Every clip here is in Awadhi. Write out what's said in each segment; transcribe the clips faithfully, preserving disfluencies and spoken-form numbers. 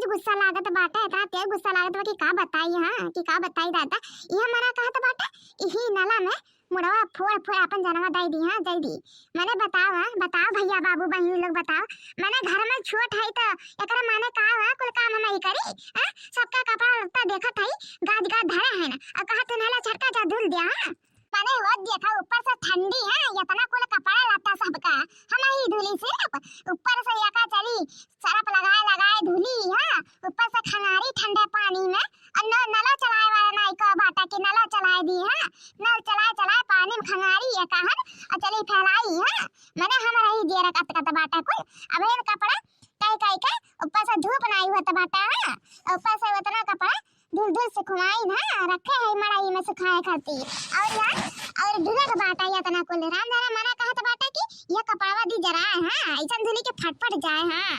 गुस्सा लागत बाटे, इतना तेज गुस्सा लागत बा कि का बताई, हाँ, कि का बताई दादा। इहे मना कहत बाटे, इही नला में मुड़वा फोड़ फोड़ आपन जनवा दई दी, हाँ, जल्दी। मने बताओ, हाँ, बताओ भैया, बाबू, बहिनी लोग बताओ, मने घर में छोट है तो एकरा माने का हुआ, कुल काम हम ही करी, हाँ? सबका कपड़ा लत्ता देखत है, गाज गाज धरे है ना, और कहत नहला छटका जा धुल दिया, हाँ? मने वो देखा ऊपर से ठंडी है, इतना कुल कपड़ा लत्ता सबका, हम ही धुली सिर्फ, ऊपर से एका चली सरफ लगाए लगाए धुली, हाँ, ऊपर से खंगारी ठंडे पानी में, और न-, नला चलाए वाला नाई का बाटा कि नला चलाए दी, हाँ, नल चलाए चलाए पानी में खंगारी ये कहन, और चली फैलाई, हाँ, मने हम रही दिए रखत कत बाटा कुल, अब इन कपड़ा कई कई के ऊपर से धूप नाई होत बाटा, हाँ, ऊपर से उतना कपड़ा धुल धुल सुखवाई ना, रखे है मड़ई में सुखाए खातिर। और यार, और ढुलक बाटा इतना कुल, राम जाने मना कहत बाटा कि ये कपड़वा दी जराए, हाँ, ऐसन धुली के फटफट जाए, हाँ।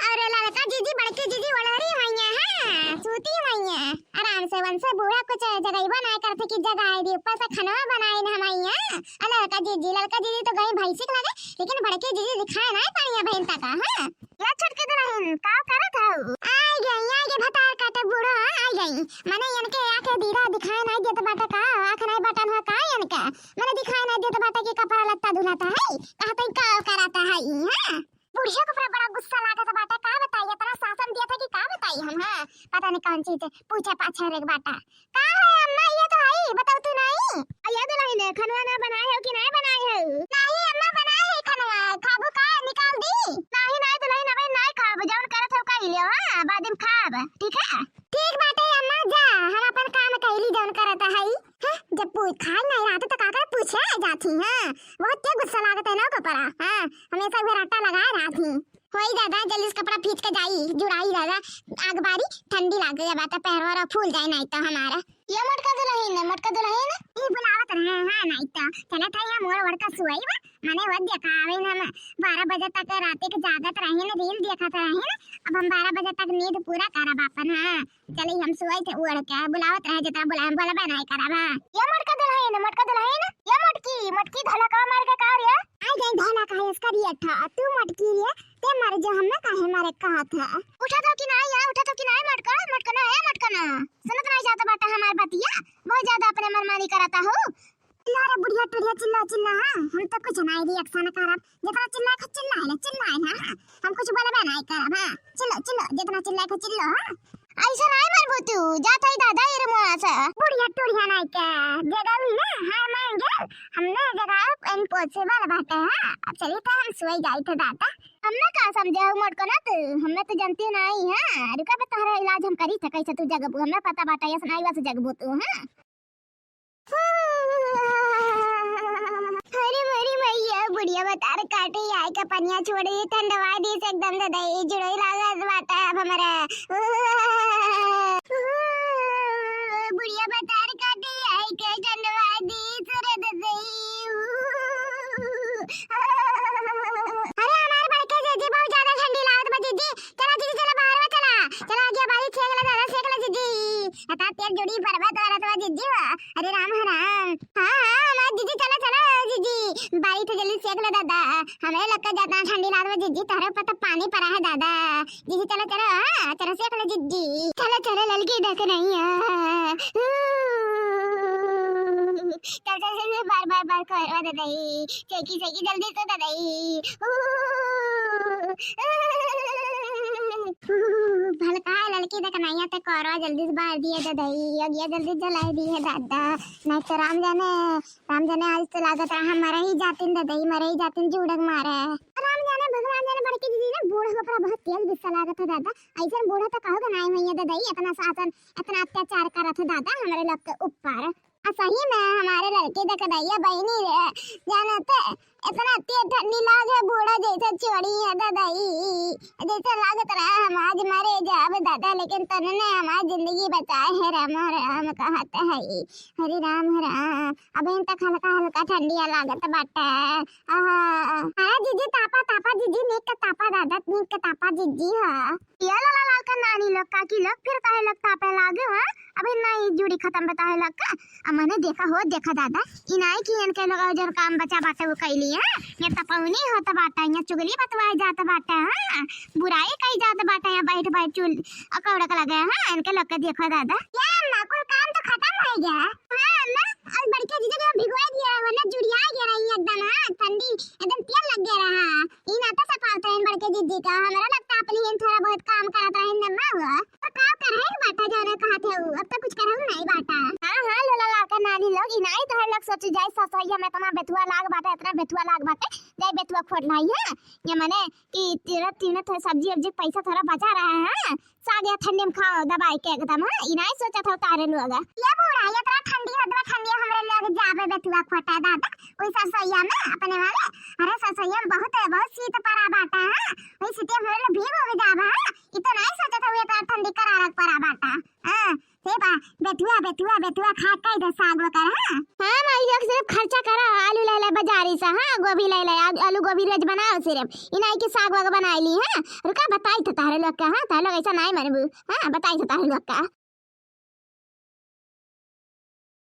और लड़का जीजी, बड़की जीजी ओढ़री होइया, हाँ, सूती होइया। आराम से वंसे बूढ़ा कुछ जगइबा ना करते कि जगाए दी, ऊपर से खनवा बनाए ना हमाइया। और लड़का जीजी, लड़का जीजी तो गई भैंसी के लगे, लेकिन बड़की जीजी दिखाए ना पड़िया बहन तक, हाँ। या छोटकी दुल्हन, का करत हऊ? आई गई, आई गई, भतार काटे बूढ़ो, हाँ, आई गई। मने इनके आके दीरा दिखाए नाई देत बाटे का, आँख नाई बटन हो का इनका? मने दिखाए नाई देत बाटे कि कपड़ा लत्ता धुलाता है, कहते का कराता है ई, हाँ? बुढ़िया के ऊपर बड़ा गुस्सा लागत बाटे, का बताई, इतना शासन दिया था कि का बताई हम, हाँ? पता नहीं कौन चीज पूछे पाछे रे बाटा। का है अम्मा, ये तो है, बताओ तू नहीं। आ ये दुल्हन, खनवा ना बनाए हो कि नहीं बनाए हो? नहीं अम्मा, बनाए है खनवा, खाबू का, निकाल दी? नहीं, नहीं दुल्हन, अबे नहीं खाब, जौन करत हो कह लियो, हाँ, बाद में खाब, ठीक है? ठीक बाटे अम्मा, जा, हम अपन काम कैली जौन करत है। हाँ, जब पू-, खाए नहीं रहते तो का करे पूछे जाती, हाँ, बहुत तेज गुस्सा लागत है ना ओकर परा, हाँ, हमेशा उहे रट्टा लगाए रहती। होई दादा, जल्दी से कपड़ा फीच के जाई, जुड़ाई दादा, आग बारी, ठंडी लाग गया बात, पैर वैर फूल जाए नहीं तो हमारा। ये मोटका दुल्हन, मोटका दुल्हन। ई बुलावत रहे, हाँ, नहीं तो चलत है हम ओढ़ ओढ़ के सुआई बा, मने वो देखावे न हम बारह बजे तक रात के जागत रहे न, reel देखत रहे न, अब हम बारह बजे तक नींद पूरा करब आपन, हाँ। चली हम सुआई थे ओढ़ के, बुलावत रहे जितना बुलाए, हम बोलबे नहीं करब, हाँ। ये मोटका दुल्हन, मोटका दुल्हन, ये मोटकी, मोटकी ढोलकवा मार के का रे? आई गई ढोलक है इसका रे ठा, तू मोटकी रे, ते मर जो, हमें काहे मारे कहत है? उठा तो कि नहीं यार, उठा तो कि नहीं मोटका, मोटका ना है, मोटका ना। सुनत नहीं जाता बाटा हमार बतिया, बहुत ज्यादा अपने मनमानी करता हो। चिल्ला रे बुढ़िया टुढ़िया, चिल्ला चिल्ला, हाँ, हम तो कुछ नहीं reaction करब, जितना चिल्ला के चिल्ला है ना, चिल्ला है ना, हाँ, हम कुछ बोलबे नहीं करब, हाँ, चिल्लो चिल्लो, जितना चिल्ला के चिल्लो, हाँ। ऐसा नहीं मरबू तू, जात है दादा ये रे मुआ से। बुढ़िया टुढ़िया नहीं के, जगह भी ना, हाय मांगे, हमने जगह impossible बाटे, हाँ, अब चली तो हम सोई जाई थे दादा। हमें का समझे हो मोटको ना तू, हमें तो जानती नहीं, हाँ, रुका बे तोहरा इलाज हम करी थे, कैसे तू जगबू, हमें पता बाटे, ऐसा नहीं बस जगबू तू, हाँ। अरे मोरी मैया, बुढ़िया बतार काटे आई के पनिया छोड़े, ठंडवा दी से एकदम दे दे, जुड़ोई लागत बाटे अब हमरे। बुढ़िया बतार काटे आई के ठंडवा दी से रे दे दे। अरे हमार बड़के जीजी, बहुत ज्यादा ठंडी लागत बा जीजी, चला जीजी, चला बाहर में चला, चला आगे बारी छेक ले दादा, सेक ले जीजी। हता तेल जुड़ी पर्वत वाला तो जीजी बा। अरे राम है राम। हाँ, हाँ, हमार जीजी, चला, चला जीजी, बारी तो जल्दी सेक ले दादा, हमरे लग के ज्यादा ठंडी लागत बा जीजी, तोहरे ऊपर तो पानी पड़ा है दादा। जीजी चला, चला, हाँ, चला सेक ले जीजी, चला, चला ललकी डक नहीं है। चल, चल, चल, चल, बार, बार, बार, कोहरवा दे दई। सेकी, सेकी, जल्दी से दे दई। भलका ललकी दे कन्हैया ते कोहरवा जल्दी से बार दिए दे दई। अब ये जल्दी जलाई दिए दादा। नहीं तो राम जाने, राम जाने आज तो लागत रहा मरे ही जातिन दे दई, मरे ही जातिन जुड़क मारे। राम जाने, भगवान जाने, बड़की दीदी ने बूढ़ा के ऊपर बहुत तेज गुस्सा लागत है दादा। ऐसन बूढ़ा तो कहो बनाए हुई है दे दई, इतना शासन, इतना अत्याचार करत है दादा हमरे लोग के ऊपर। आ सही में हमारे लड़के दे कन्हैया बहिनी रे, जानते, इतना तेज ठंडी लागे, बूढ़ा जैसे चोरी है दे दई, जैसे लागत रहा हम आज मरे जाब दादा, लेकिन तनने हमार जिंदगी बचाए है, राम राम कहत है। हरे राम राम। अबहिन तक हल्का हल्का ठंडिया लागत बाटे। आहा। अरे जीजी तापा, तापा जीजी, नीक के तापा दादा, नीक के तापा जीजी, हाँ। ये लाला लाल का नानी लोग, काकी लोग, फिर काहे लोग तापे लागे, हाँ? अबे नहीं जुड़ी खत्म बताए लग का। आ मने देखा हो, देखा दादा, ई नाई कि इनके लोग जन काम बचा बाटे वो कैली। यहाँ, यहाँ तपौनी होत बाटे, यहाँ चुगली बतवाए जात बाटे, हाँ, बुराई कही जात बाटे, यहाँ बैठ बैठ चूल अकौड़क लगे, हाँ, इनके लोग के देखो दादा। या अम्मा, कुल काम तो खत्म हो गया। हाँ अम्मा, अब बड़के जीजा के भिगोए दिया रहा, वरना जुड़िया गया रही एकदम, हाँ, ठंडी एकदम तेल लग गया रहा। ई ना तो सफावत है बड़के जीजी का, हमरा लगता अपनी हिन थोड़ा बहुत काम करत रहे न अम्मा हुआ। तो का करे बाटा जाने कहा थे उ, अब तो कुछ करहु नहीं बाटा। हाँ, हाँ, लोला लाका नानी लोग, इनाई तो हर लोग सोची जाए ससैया में इतना बेथुआ लाग बाटा, इतना बेथुआ लाग बाटे, जाए बेथुआ खोट लाई है। ये मने कि तीन, तीन थे सब्जी उब्जी पैसा थोड़ा बचा रहा है, साग या ठंडी में खाओ दबाई के एकदम, हाँ, इनाई सोचा था तारे लोग। ये बूढ़ा, ये इतना ठंडी है, इतना ठंडी है, हमरे लोग जाबे बेथुआ खोटा दादा, वही ससैया में अपने वाले, अरे ससैया में बहुत, बहुत शीत पड़ा बाटा है, वही शीत में हमरे लोग भीग हो जाबे, हाँ, ई तो नहीं सोचत हउए इतना ठंडी करारक परा बाटा। हाँ, से बा, बेथुआ, बेथुआ, बेथुआ खा कई दे साग वकर, हाँ। हाँ, माई लोग सिर्फ खर्चा करा, आलू ले ले बाजारी से, हाँ, गोभी ले ले, आ-, आलू गोभी रोज बनाओ सिर्फ, इनाई के साग वग बनाई ली, हाँ। रुका, बताई तो तारे लोग का, हाँ, तारे लोग ऐसा नहीं मनबू, हाँ, बताई तो तारे लोग का।